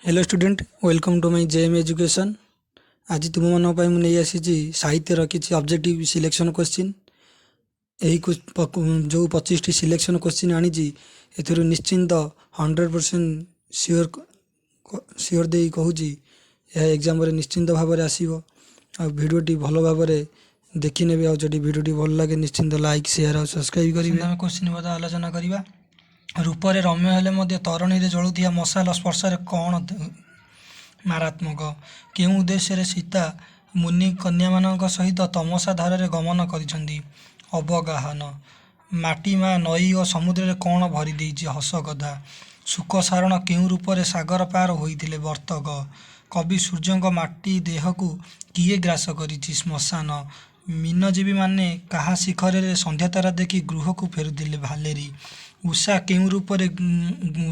Hello student, welcome to my JM Education. ଆଜି ତୁମମାନଙ୍କ ପାଇଁ ମୁଁ ନେଇ ଆସିଛି ସାହିତ୍ୟର କିଛି ଅବଜେକ୍ଟିଭ୍ ସିଲେକ୍ସନ୍ କୋଶ୍ଚିନ୍। ଏହି ଯେଉଁ 25ଟି ସିଲେକ୍ସନ୍ କୋଶ୍ଚିନ୍ ଆଣିଛି, ଏଥିରୁ ନିଶ୍ଚିନ୍ତ 100% ସିଓର ସିଓର ଦେଇ କହୁଛି, ଏହା ଏକ୍ଜାମରେ ନିଶ୍ଚିନ୍ତ ଭାବରେ ଆସିବ। ଆଉ ଭିଡ଼ିଓଟି ଭଲ ଭାବରେ ଦେଖିନେବେ। ଆଉ ଯଦି ଭିଡ଼ିଓଟି ଭଲ ଲାଗେ, ନିଶ୍ଚିନ୍ତ ଲାଇକ୍, ସେୟାର ଆଉ ସବସ୍କ୍ରାଇବ୍ କରିବେ। ଆମେ କୋଶ୍ଚିନ୍ ମଧ୍ୟ ଆଲୋଚନା କରିବା। ରୂପରେ ରମ୍ୟ ହେଲେ ମଧ୍ୟ ତରଣୀରେ ଜଳୁଥିବା ମଶାଲ ସ୍ପର୍ଶରେ କ'ଣ ମାରାତ୍ମକ? କେଉଁ ଉଦ୍ଦେଶ୍ୟରେ ସୀତା ମୁନି କନ୍ୟାମାନଙ୍କ ସହିତ ତମସା ଧାରରେ ଗମନ କରିଛନ୍ତି? ଅବଗାହନ। ମାଟି ମା ନଈ ଓ ସମୁଦ୍ରରେ କ'ଣ ଭରି ଦେଇଛି? ହସଗଦା। ଶୁକ ସାରଣ କେଉଁ ରୂପରେ ସାଗର ପାର ହୋଇଥିଲେ? ବର୍ତ୍ତକ। କବି ସୂର୍ଯ୍ୟଙ୍କ ମାଟି ଦେହକୁ କିଏ ଗ୍ରାସ କରିଛି? ଶ୍ମଶାନ। ମୀନଜୀବୀମାନେ କାହା ଶିଖରରେ ସନ୍ଧ୍ୟାତାରା ଦେଖି ଗୃହକୁ ଫେରୁଥିଲେ? ଭାଲେରୀ। ଉଷା କେଉଁ ରୂପରେ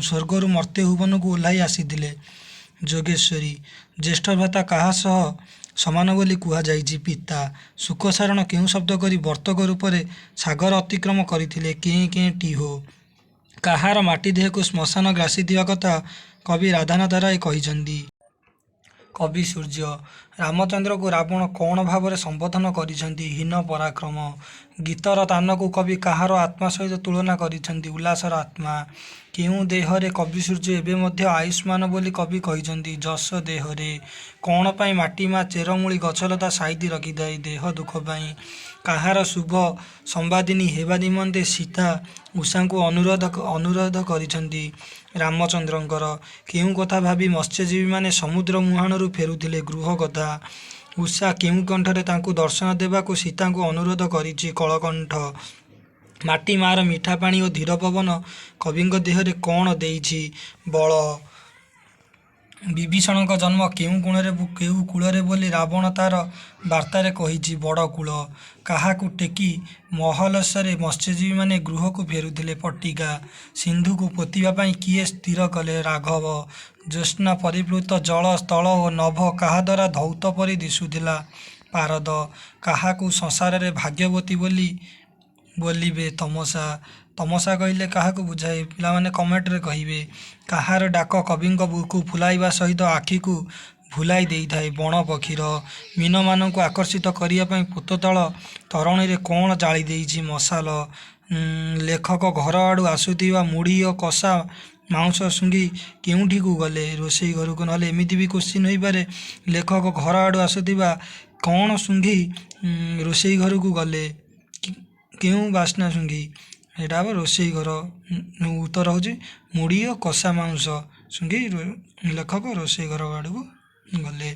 ସ୍ୱର୍ଗରୁ ମର୍ତ୍ତ୍ୟ ଭୁବନକୁ ଓହ୍ଲାଇ ଆସିଥିଲେ? ଯୋଗେଶ୍ୱରୀ। ଜ୍ୟେଷ୍ଠ ଭ୍ରାତା କାହା ସହ ସମାନ ବୋଲି କୁହାଯାଇଛି? ପିତା। ଶୁକସାରଣ କେଉଁ ଶବ୍ଦ କରି ବର୍ତ୍ତକ ରୂପରେ ସାଗର ଅତିକ୍ରମ କରିଥିଲେ? କେଁ କେଁ ଟିହୋ। କାହାର ମାଟି ଦେହକୁ ଶ୍ମଶାନ ଗ୍ରାସିଥିବା କଥା କବି ରାଧାନାଥ ରାୟ କହିଛନ୍ତି? କବି ସୂର୍ଯ୍ୟ। ରାମଚନ୍ଦ୍ରଙ୍କୁ ରାବଣ କ'ଣ ଭାବରେ ସମ୍ବୋଧନ କରିଛନ୍ତି? ହୀନ ପରାକ୍ରମ। ଗୀତର ତାନକୁ କବି କାହାର ଆତ୍ମା ସହିତ ତୁଳନା କରିଛନ୍ତି? ଉଲ୍ଲାସର ଆତ୍ମା। କେଉଁ ଦେହରେ କବିସୂର୍ଯ୍ୟ ଏବେ ମଧ୍ୟ ଆୟୁଷ୍ମାନ ବୋଲି କବି କହିଛନ୍ତି? ଯଶ ଦେହରେ। କ'ଣ ପାଇଁ ମାଟି ମା ଚେରମୂଳି ଗଛଲତା ସାଇତି ରଖିଥାଏ? ଦେହ ଦୁଃଖ ପାଇଁ। କାହାର ଶୁଭ ସମ୍ବାଦିନୀ ହେବା ନିମନ୍ତେ ସୀତା ଉଷାଙ୍କୁ ଅନୁରୋଧ କରିଛନ୍ତି? ରାମଚନ୍ଦ୍ରଙ୍କର। କେଉଁ କଥା ଭାବି ମତ୍ସ୍ୟଜୀବୀମାନେ ସମୁଦ୍ର ମୁହାଣରୁ ଫେରୁଥିଲେ? ଗୃହ କଥା। ଉଷା କେଉଁ କଣ୍ଠରେ ତାଙ୍କୁ ଦର୍ଶନ ଦେବାକୁ ସୀତାଙ୍କୁ ଅନୁରୋଧ କରିଛି? କଳକଣ୍ଠ। ମାଟି ମାର ମିଠା ପାଣି ଓ ଧୀର ପବନ କବିଙ୍କ ଦେହରେ କ'ଣ ଦେଇଛି? ବଳ। ବିଭୀଷଣଙ୍କ ଜନ୍ମ କେଉଁ କୂଳରେ ବୋଲି ରାବଣ ତାର ବାର୍ତ୍ତାରେ କହିଛି? ବଡ଼ କୂଳ। କାହାକୁ ଟେକି ମହଲସରେ ମତ୍ସ୍ୟଜୀବୀମାନେ ଗୃହକୁ ଫେରୁଥିଲେ? ପଟ୍ଟିକା। ସିନ୍ଧୁକୁ ପୋତିବା ପାଇଁ କିଏ ସ୍ଥିର କଲେ? ରାଘବ। ଜ୍ୟୋତ୍ସ୍ନା ପରିପ୍ଲୁତ ଜଳ, ସ୍ଥଳ ଓ ନଭ କାହାଦ୍ୱାରା ଧୌତ ପରି ଦିଶୁଥିଲା? ପାରଦ। କାହାକୁ ସଂସାରରେ ଭାଗ୍ୟବତୀ ବୋଲି ବୋଲିବେ? ତମସା। ତମସା କହିଲେ କାହାକୁ ବୁଝାଏ? ପିଲାମାନେ କମେଣ୍ଟରେ କହିବେ। କାହାର ଡାକ କବିଙ୍କ ବୁକୁ ଫୁଲାଇବା ସହିତ ଆଖିକୁ ଭୁଲାଇ ଦେଇଥାଏ? ବଣ ପକ୍ଷୀର। ମୀନମାନଙ୍କୁ ଆକର୍ଷିତ କରିବା ପାଇଁ ପୋତ ତଳ ତରଣୀରେ କ'ଣ ଜାଳି ଦେଇଛି? ମଶାଲ। ଲେଖକ ଘର ଆଡ଼ୁ ଆସୁଥିବା ମୁଢ଼ି ଓ କଷା ମାଉଁସ ଶୁଙ୍ଘି କେଉଁଠିକୁ ଗଲେ? ରୋଷେଇ ଘରକୁ। ନହେଲେ ଏମିତି ବି କୋଶ୍ଚିନ୍ ହୋଇପାରେ, ଲେଖକ ଘର ଆଡ଼ୁ ଆସୁଥିବା କ'ଣ ଶୁଙ୍ଘି ରୋଷେଇ ଘରକୁ ଗଲେ? କେଉଁ ବାସ୍ନା ଶୁଙ୍ଘି? ଏଇଟା ହେବ ରୋଷେଇ ଘର। ଉତ୍ତର ହେଉଛି ମୁଢ଼ି ଓ କଷା ମାଉଁସ ଶୁଙ୍ଘି ଲେଖକ ରୋଷେଇ ଘର ଆଡ଼କୁ ଗଲେ।